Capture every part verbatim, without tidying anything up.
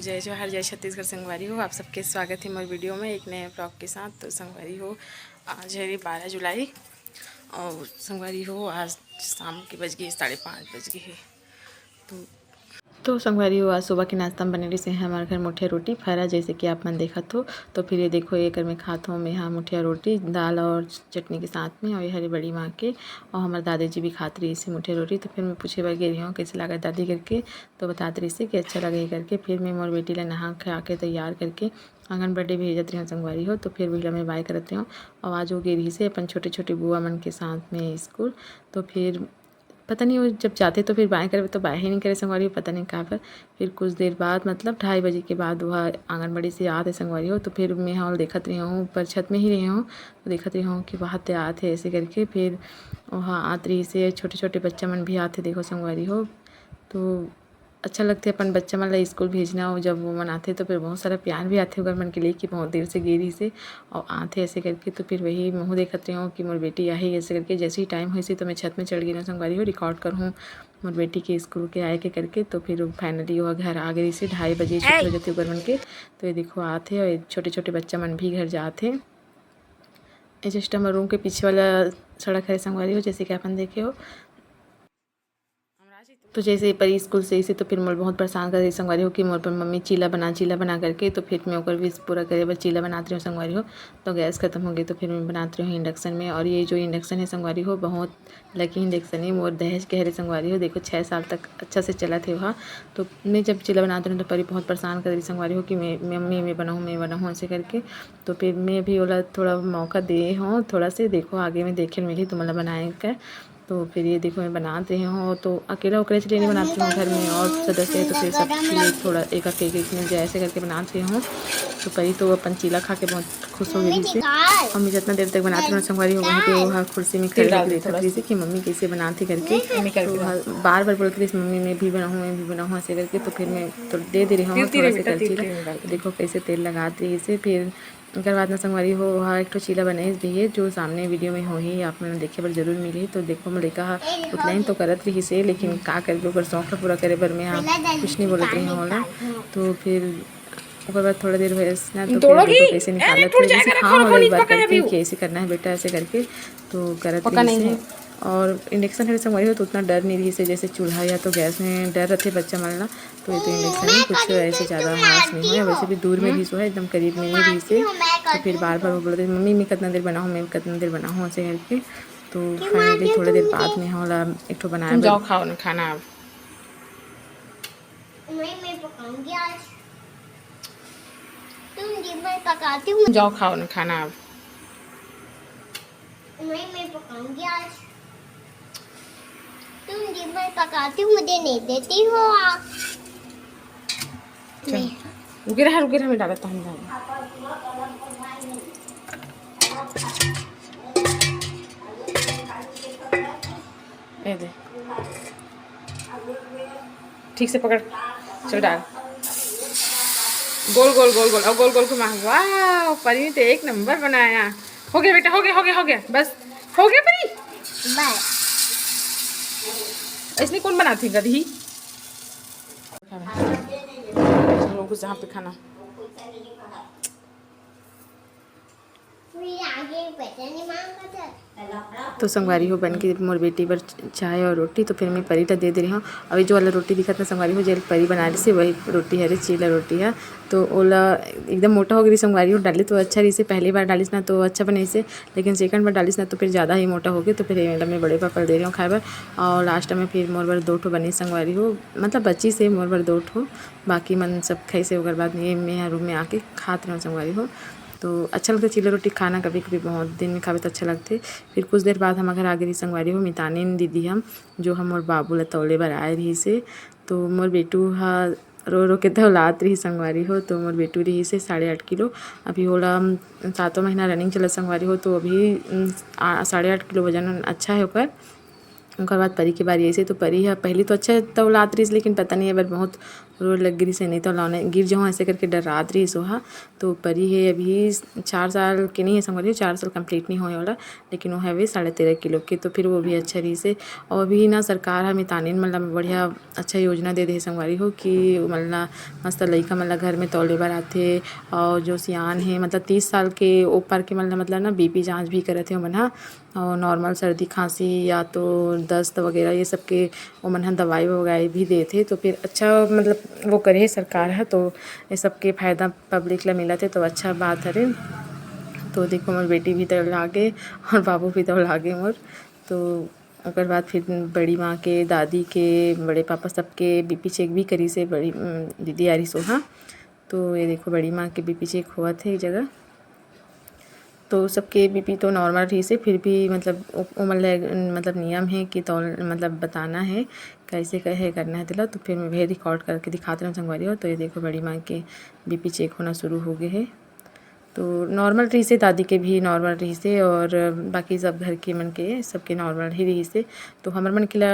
जय जोहार, जय छत्तीसगढ़ संगवारी हो। आप सबके स्वागत है मोर वीडियो में एक नए ब्लॉग के साथ। तो संगवारी हो, आज है बारह जुलाई और संगवारी हो, आज शाम के बज गए, साढ़े पाँच बज गए है। तो तो संगवारी हो, आज सुबह के नाश्ता में बने रहिसे हमारे घर मुठिया रोटी फरा, जैसे कि आप मन देखत हो। तो फिर ये देखो, एकर में खात हो मैं हा मुठिया रोटी दाल और चटनी के साथ में, और ये हरी बड़ी माँ के, और हमारे दादी जी भी खात रहिसे मुठिया रोटी। तो फिर मैं पूछे बर गे रही हूँ, "कैसे लागत दादी?" करके। तो बतात रहिसे कि अच्छा लगे करके। फिर मैं मोर बेटी ला नहा खा के तैयार करके आंगनबाड़ी भेजत रही हूँ संगवारी हो। तो फिर वही ला मैं बाय करत रही हूँ। और आज वो गे रहिसे अपन छोटे छोटे बुआ मन के साथ में स्कूल। तो फिर पता नहीं, वो जब जाते तो फिर बाय करबे, तो बाय ही नहीं करे संगवारी हो, पता नहीं काबर। फिर कुछ देर बाद, मतलब ढाई बजे के बाद, वो आंगनबाड़ी से आते संगवारी हो। तो फिर मैं हा ओला देखत रही हूँ, ऊपर छत में ही रही हूँ, तो देखत रही हूँ कि वहाँ ते आते ऐसे करके। फिर वहाँ आत रहिसे, छोटे छोटे बच्चा मन भी आते, देखो संगवारी हो। तो अच्छा लगथे अपन बच्चा मन ला स्कूल भेजना, और जब वो मन आथे तो फिर बहुत सारा प्यार भी आथे ओकर मन के लिए कि बहुत देर से गे रहिसे और आथे ऐसे करके। तो फिर वही महू देखत रही हूँ कि मोर बेटी आही ऐसे करके। जैसे ही टाइम होइसे तो मैं छत में चढ़ गई ना संगवारी हो, रिकॉर्ड करहूँ मोर बेटी के स्कूल के आए के करके। तो फिर फाइनली वो घर आ गई से ढाई बजे छुट्टी हो जाती ओकर मन के। तो ये देखो आथे और ये छोटे छोटे बच्चा मन भी घर जाथे। ये जस्ट हमारे रूम के पीछे वाला सड़क है संगवारी हो, जैसे कि अपन देखे हो। तो जैसे परी स्कूल से इसे तो फिर मोर बहुत परेशान कर रही संगवारी हो कि मोर पर मम्मी चीला बना, चीला बना करके। तो फिर मैं ओकर विश पूरा करे बर चीला बनात रही हूँ संगवारी हो। तो गैस खत्म हो गई तो फिर मैं बनात रही हूँ इंडक्शन में। और ये जो इंडक्शन है संगवारी हो, बहुत लकी इंडक्शन है, मोर दहेज के हरे संगवारी हो। देखो छः साल तक अच्छा से चला थे वहाँ। तो मैं जब चीला बनात रही हूँ तो परी बहुत परेशान कर रही संगवारी हो कि मैं, "मम्मी मैं बनाऊँ, मैं बनाऊँ" ऐसे करके। तो फिर मैं भी ओला थोड़ा मौका दे हूँ, थोड़ा से देखो आगे में देखे मिली तुम्हारा बनाए का। तो फिर ये देखो मैं बनात रही हूँ, तो अकेला ओकरे लिए नहीं बनाती हूँ, घर में और सदस्य है तो फिर सबके लिए थोड़ा एक आध एक एक मिल जाए ऐसे करके बनात रही हूँ। तो परी तो अपन चीला खा के बहुत खुश हो गई से। और मैं जितना देर तक बनाती हूँ संगवारी हो, वहीं पे वो कुर्सी में खड़ी होकर देखत रही से कि मम्मी कैसे बनाती करके। तो बार बार बोलती रही, "मम्मी मैं भी बनाऊँ, मैं भी बनाऊँ" ऐसे करके। तो फिर मैं तो दे दे रही हूँ थोड़ा सा करछी ला। देखो कैसे तेल लगात रही से। फिर एकर बाद ना संगवारी हो, वहाँ एक ठो चीला बनाइस भी है, जो सामने वीडियो में होही, आप मन देखे बर जरूर मिलही। तो देखो, मोर लइका ह उतलाइन तो करत रहिस हे, लेकिन का करबे, ओकर शौक ल पूरा करे बर मैं ह कुछ नहीं बोलत रही हूँ ओला। तो फिर ओकर बाद थोड़ा देर होइस ना, तो फिर देखो कैसे निकालत हे, जैसे हाँ, ओला एक बार करके कि ऐसे करना है बेटा, ऐसे करके तो करत रहिस हे। और इंडक्शन हरे संगवारी हो तो उतना डर नहीं रहिस हे, जैसे चूल्हा या तो गैस में डर रहिथे बच्चा मन ला। तो ये तो इंडक्शन में कुछ ऐसे ज़्यादा आवाज़ नहीं होय, वैसे भी दूर में रहिस हे, एकदम करीब में नहीं रहिस हे। तो फिर बार बार वो बोलत रहिस, "मम्मी मैं कितना देर बनाऊँ, मैं कितना देर बनाऊँ?" ऐसे करके। तो फाइनली थोड़ा देर बाद में ओला एक ठो बनाए बर। जाओ खाओ ना खाना अब। नहीं, मैं पकाऊंगी आज। तुम दिन भर पकाती हूँ। जाओ खाओ ना खाना अब। नहीं, मैं पकाऊंगी आज। तुम दिन भर पकाती हो, मुझे नहीं देती हो आप। चल, रुके रहा, रुके रहा, मैं डालता हूँ, डाल। ये दे। ठीक से पकड़, चल डाल। गोल गोल गोल गोल, और गोल गोल घुमा। वाह, परी ने तो एक नंबर बनाया। हो गया बेटा, हो गया, हो गया, हो गया, बस हो गया परी। बस। इसने कौन बनाती गधी? हम लोग को जहाँ पे खाना। तो संगवारी हो बन के मोर बेटी बर चाय और रोटी, तो फिर मैं परी ला दे दे रही हूँ। अभी जो वाला रोटी दिखत ना संगवारी हो, जेल परी बना रही से, वही रोटी हरे, चीला रोटी है। तो ओला एकदम मोटा हो गई संगवारी हो, डाली तो अच्छा रही से, पहली बार डालिस ना तो अच्छा बनाई से, लेकिन सेकंड बार डालिस ना तो फिर ज़्यादा ही मोटा हो गई। तो फिर ये मैं बड़े पापा ला दे रही हूँ खाए बर। और लास्ट में फिर मोर बर दो ठो बनी संगवारी हो, मतलब बची से मोर बर दो ठो, बाकी मन सब खाई से। ओकर बाद ये मैं रूम में आके खात रही हूँ संगवारी हो। तो अच्छा लगता है चीला रोटी खाना, कभी कभी बहुत दिन में खावे तो अच्छा लगता है। फिर कुछ देर बाद हम घर आ गए संगवारी हो, मितानिन दीदी हम, जो हम मोर बाबू ला तौले बर आए रही से। तो मोर बेटू हा रो रो के तौलात रही संगवारी हो। तो मोर बेटू रही से साढ़े आठ किलो, अभी ओला, उम, सातों महीना रनिंग चलत संगवारी हो। तो अभी, उम, आ, साढ़े आठ किलो वजन अच्छा है ओकर। ओकर बाद परी के बारी ऐसे, तो परी ह पहली तो अच्छा तौलात रहिस, लेकिन पता नहीं, एबर बहुत रोए लग गिरिस हे, नहीं तो लौने गिर जाऊँ ऐसे करके डरात रहिस ओहा। तो परी हे अभी चार साल के नहीं हे संगवारी हो, चार साल कंप्लीट नहीं होए वाला, लेकिन वो हवे साढ़े तेरह किलो के, तो फिर वो भी अच्छा रहिस हे। और अभी ना सरकार ह मितानिन मन ला बढ़िया अच्छा योजना दे दे हे संगवारी हो कि मन ला मस्त लइका मन ला घर में तौले बर आथे, और जो सियान हे मतलब तीस साल के ऊपर के मन ला मतलब ना बीपी जांच भी करत हे ओमन ह, और नॉर्मल सर्दी खांसी या तो दस्त वगैरह ये सब के ओमन ह दवाई ववाई भी देथे, तो फिर अच्छा मतलब वो करे हे सरकार ह, तो ये सब के फायदा पब्लिक ला मिलत हे, तो अच्छा बात हरे। तो देखो मोर बेटी भी दौड़ लागे और बाबू भी दौड़ लागे मोर। तो ओकर बाद फिर बड़ी माँ के, दादी के, बड़े पापा सबके बीपी चेक भी करिस हे बड़ी, उम, दीदी आ रही सोहा। तो ये देखो बड़ी माँ के बीपी चेक होवत हे एक जगह। तो सबके बीपी तो नॉर्मल रहिस हे, फिर भी मतलब ओ-, ओमन ला मतलब नियम हे कि तौल मतलब बताना हे, कैसे कहे करना हे तेला। तो फिर मैं वही रिकॉर्ड करके दिखात रहूँ संगवारी हो। तो ये देखो बड़ी माँ के बीपी चेक होना शुरू हो गए हे। तो नॉर्मल रहिस हे, दादी के भी नॉर्मल रहिस हे और बाकी सब घर के मन के सबके नॉर्मल ही रहिस हे। तो हमर मन के ला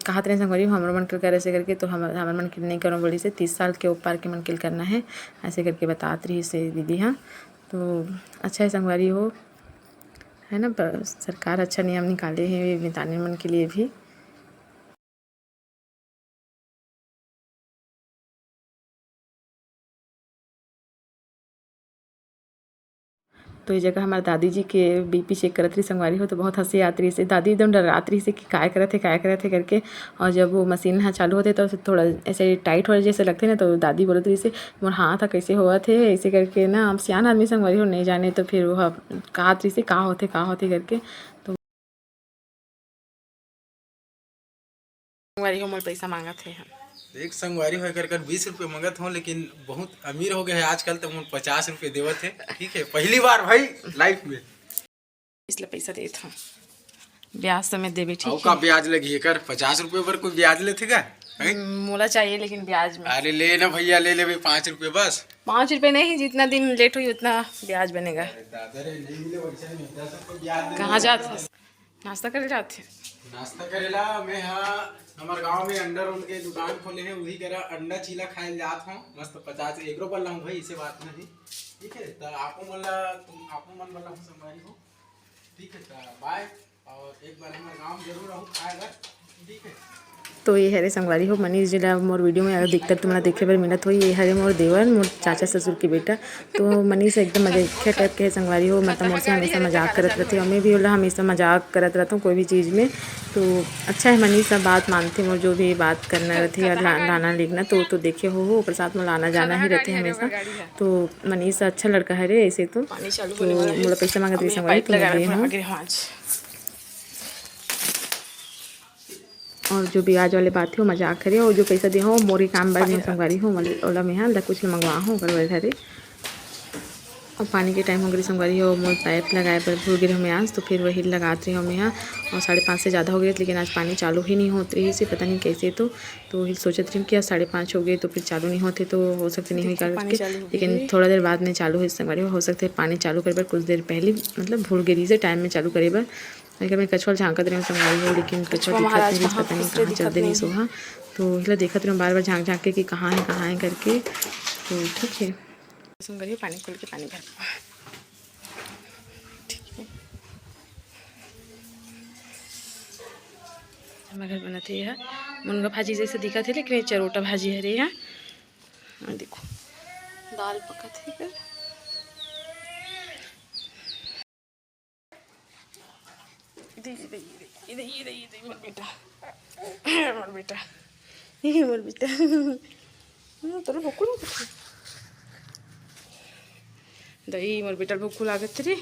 कहत रहे संगवारी हो, हमर मन के करे ऐसे करके, तो हमर, हमर मन के नहीं करो बोलिस हे, तीस साल के ऊपर के मन के करना हे, ऐसे करके बतात रहिस हे दीदी। हाँ, तो अच्छा है संगवारी हो, है ना, ब-, सरकार अच्छा नियम निकाले हे मितानिन मन के लिए भी। तो ये जगह हमारे दादी जी के बीपी चेक करत रही संगवारी हो, तो बहुत हंसी आत रही से। दादी एकदम डरात रही से कि काय करत हे, काय करत हे करके। और जब वो मशीन ह चालू होते तो थोड़ा ऐसे टाइट हो जैसे लगते ना, तो दादी बोलत रही से, "मोर हाथ ह कैसे होवत हे?" ऐसे करके ना, अब सियान आदमी संगवारी हो नहीं जाने, तो फिर वो ह-, कहत रही से, "का होथे, का होथे?" करके। तो संगवारी हो, मोर पैसा मांगत हे। देख संगवारी हो, एकर कर बीस रुपये मांगत हो, लेकिन बहुत अमीर हो गए है आजकल, तो मोर पचास रुपये देवत हे। ठीक है, पहली बार भाई लाइफ में। इसलिए पैसा देत हूँ, ब्याज समेत देवे, ठीक अउ है? का ब्याज लगी एकर? पचास रुपये पर कोई ब्याज लेथे का? हैं? हम्म, मोला चाहिए लेकिन ब्याज में। अरे ले ना भैया, ले ले भाई, पाँच रुपये बस। पाँच रुपये नहीं, जितना दिन लेट हुई उतना ब्याज बनेगा। अरे दादा रे, नहीं मिले वैसे नहीं मिलता, सबको ब्याज देना कहाँ पड़ता जात है। हस? नाश्ता करे जात है। नाश्ता करेला मैं हा, हमार गांव में अंडा रोल के दुकान खोले हैं, वही करा अंडा चीला खाए जात हूँ। मस्त पचास एगरो बल्ला हूँ भाई, इसे बात नहीं। ठीक है, तो आपो मन ला, तुम आपो मन बल्ला हूँ संगवारी हो। ठीक है, तो बाय। और एक बार हमारे गांव जरूर आओ खाए बर। ठीक है। तो ये हरे संगवारी हो, मनीष जी ला मोर वीडियो में अगर दिखता तो तुम्हारा देखे बर मिलत हो। ये हरे मोर देवर, मोर चाचा ससुर के बेटा। तो मनीष एकदम मजाकिया टाइप के है संगवारी हो, मतलब मोर से हमेशा मजाक करत रहते, और मैं भी ओला हमेशा मजाक करत रहता हूँ कोई भी चीज़ में। तो अच्छा है मनीष, सब बात मानते, मोर जो भी बात करना रहते या ला-, लाना लेगना तो, तो देखे हो, हो ओकर साथ में लाना जाना ही रहते हमेशा। तो मनीष अच्छा लड़का है रे ऐसे तो। तो मोला पैसा मांगत रही संगवारी, तो मैं दे हूँ। और जो ब्याज वाले बात हे, वो मजाक हरे। और जो पैसा दे हो, मोरे काम बर मैं संगवारी हो, ओला मैं हा कुछ मंगवा हो ओकर बर हरे। और पानी के टाइम हो गए संगवारी हो, मोर पाइप लगाए बर भूल गए हमें आज, तो फिर वही लगात रही हूँ मैं हा। और साढ़े पाँच से ज़्यादा हो गए, लेकिन आज पानी चालू ही नहीं होत रही से, पता नहीं कैसे। तो, तो वही सोचत रही हूँ कि आज साढ़े पाँच हो गए, तो फिर चालू नहीं होते, तो हो सकते नहीं हुई करके। लेकिन थोड़ा देर बाद में चालू हुई संगवारी हो, हो सकते पानी चालू करे बर कुछ देर पहले, मतलब भूल गई रही से टाइम में चालू करे बर। अगर मैं कछुआ झांकत रहे संगवारी हो, लेकिन कछुआ दिखत नहीं, पता नहीं कहाँ चल दे रही सोहा। तो हिला देखत रहे बार बार झांक झांक के कि कहाँ है, कहाँ है करके। तो ठीक है, सुन करिए, पानी खोल के पानी भर। ठीक है, हमारे घर बनत हे यह मुनगा भाजी जैसे दिखत हे, लेकिन ये चरोटा भाजी हरे यहाँ। और देखो, दाल पकत हे इधर। इधर, इधर, इधर, इधर, इधर, इधर, मोर बेटा, मोर बेटा, ये मोर बेटा। हम्म, तोरे भुक्कू नहीं कुछ। दही, मोर बेटा भुक्कू लागत रही।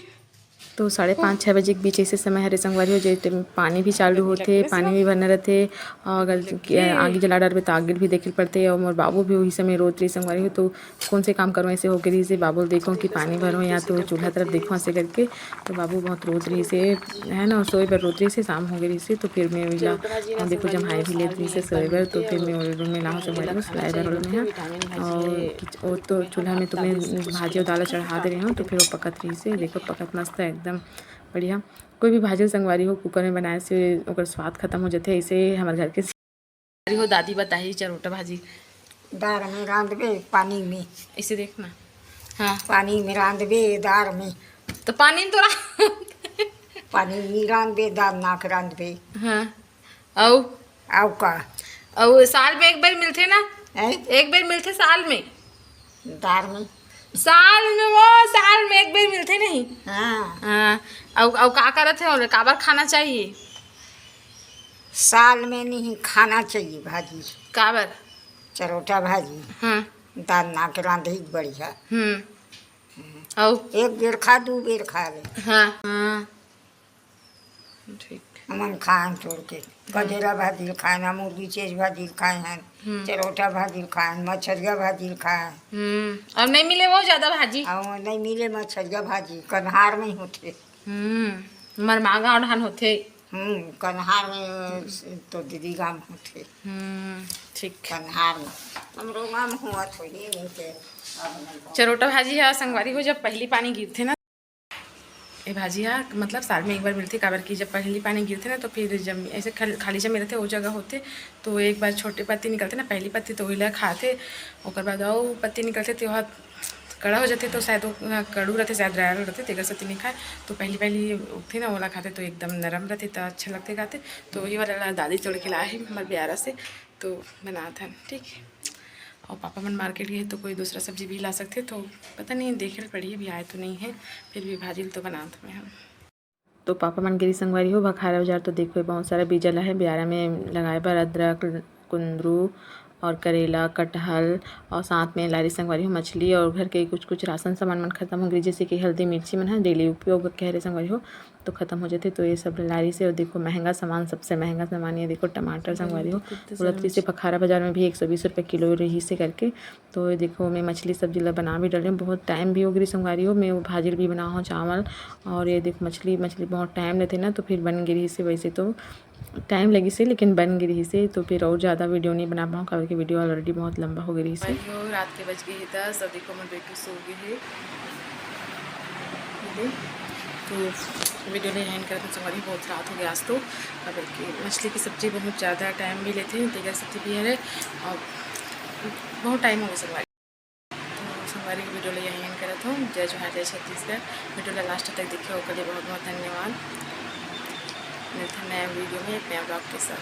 तो साढ़े पाँच, छः बजे के बीच ऐसे समय हरे संगवारी हो, जे टाइम पानी भी चालू होथे, पानी भी भरना रहथे, और अगर आगी जला डारबे, तो आगी भी देखे ल पड़थे। और मोर बाबू भी वही समय रोत रही संगवारी हो, तो कौन से काम करूँ, ऐसे होके रहिस हे। बाबू ल देखो कि पानी भरो या तो चूल्हा तरफ देखो, ऐसे करके। तो बाबू बहुत रोत रहिस हे, है ना, सोए बर रोत रहिस हे, शाम हो गई रहिस हे। तो फिर मैं ओला, और देखो, जम्हाई भी लेत रहिस हे सोए बर, तो फिर मैं ओला रूम में लाहूँ संगवारी हो, सुलाए बर ओला मैं हा। और किच-, वो तो चूल्हा में तो मैं भाजी और दाल चढ़ा दे रही हूँ, तो फिर वो पकत रहिस हे। देखो, पकत मस्त है एकदम बढ़िया। कोई भी भाजी संगवारी हो, कुकर में बनाए से ओकर स्वाद खत्म हो जाथे। ऐसे हमारे घर के संगवारी हो, दादी बताही चरोटा भाजी। दार में रांधबे, पानी में। इसे देखना। हाँ। पानी में रांधबे, दार में। तो पानी में तो रा- पानी में रांधबे, दार ना के रांधबे। हाँ। अउ अउ का? अउ साल में एक बार मिलथे ना? हैं? एक बार मिलथे साल में। दार में। साल में, वो साल में एक बार मिलथे नहीं? हाँ। हाँ। अउ अउ का करत हे और काबर खाना चाहिए? साल में नहीं खाना चाहिए भाजी। काबर? चरोटा भाजी। हाँ। दार ना के रांधे बढ़िया। हम्म। अउ एक बेर खा, दू बेर खा ले। हाँ। हाँ। ठीक। हमन खाएन तोड़ के। कदेरा भाजी खाएन, मुर्गी चेच भाजी खाएन, हम्म। चरोटा भाजी खाएन, मछरिया भाजी खाएन। हम्म। और नहीं मिले वो ज्यादा भाजी? और नहीं मिले मछरिया भाजी, कन्हार में होथे। हम्म। मरमागा और धान होथे। हम्म, कन्हार में तो दीदी गाम होथे। हम्म। ठीक। कन्हार में। हमरो गाम हुआ थोड़ी नहीं के। अब नहीं। चरोटा भाजी हा संगवारी हो, जब पहली पानी गिरथे ना, ए भाजी हा मतलब साल में एक बार मिलथे, काबर कि जब पहली पानी गिरथे ना तो फिर जम ऐसे खल, खाली जमीन रहथे, वो जगह होथे, तो एक बार छोटे पत्ती निकलथे ना, पहली पत्ती तो ओहिला खाथे, ओकर बाद अउ पत्ती निकलथे तो वहाँ कड़ा हो जाथे, तो शायद वो कड़ू रहथे, शायद रायल रहथे, तेकर सेती नहीं खाए। तो पहली पहली उठथे ना, ओला खाथे तो एकदम नरम रहथे, तो अच्छा लगथे खाथे। तो वही वाला ला दादी तोड़ के लाए हे हमर बियारा से, तो बनात हन, ठीक है। और पापा मन मार्केट गए तो कोई दूसरा सब्जी भी ला सकथे, तो पता नहीं देखे ल पड़ही, अभी आए तो नहीं है, फिर भी भाजी ल तो बनात हन। तो पापा मन गिरी संगवारी हो भखारा बाजार, तो देखो बहुत सारा बीजा ला है बियारा में लगाए बर, अदरक, कुंदरू और करेला, कटहल और साथ में लारी संगवारी हो मछली और घर के कुछ कुछ राशन सामान मन खत्म हो गई, जैसे कि हल्दी मिर्ची मन है डेली उपयोग कह रहे संगवारी हो, तो खत्म हो जाथे। तो ये सब लारी से, और देखो महंगा सामान, सबसे महंगा सामान ये देखो टमाटर संगवारी हो, बोलत रहिसे भखारा बाजार में भी एक सौ बीस रुपये किलो रहिसे करके। तो ये देखो मैं मछली सब्जी ला बना भी डाली हूँ, बहुत टाइम भी हो गई संगवारी हो, मैं वो भाजी भी बना हूँ चावल। और ये देखो मछली, मछली बहुत टाइम लेथे ना, तो फिर बन गई रहिसे। वैसे तो टाइम लगिसे लेकिन बन गई रहिसे, तो फिर और ज़्यादा वीडियो नहीं बना पाऊँ, काबर कि वीडियो ऑलरेडी बहुत लंबा हो गई रहिसे। भाई हो, रात के बज गए हैं दस, और देखो मैं बेटू सो गए है। तो वीडियो ले एंड करत हन संगवारी, बहुत रात हो गया आज तो, काबर कि मछली की सब्जी बहुत ज़्यादा टाइम भी लेथे, तेकर सेती भी है और बहुत टाइम हो गया संगवारी। तो संगवारी की वीडियो ले यहीं एंड करत हूँ। जय जोहार, जय छत्तीसगढ़। वीडियो ला लास्ट तक देखे ओकर लिए बहुत बहुत धन्यवाद। मिलते हैं नया वीडियो में एक नया ब्लॉग के साथ।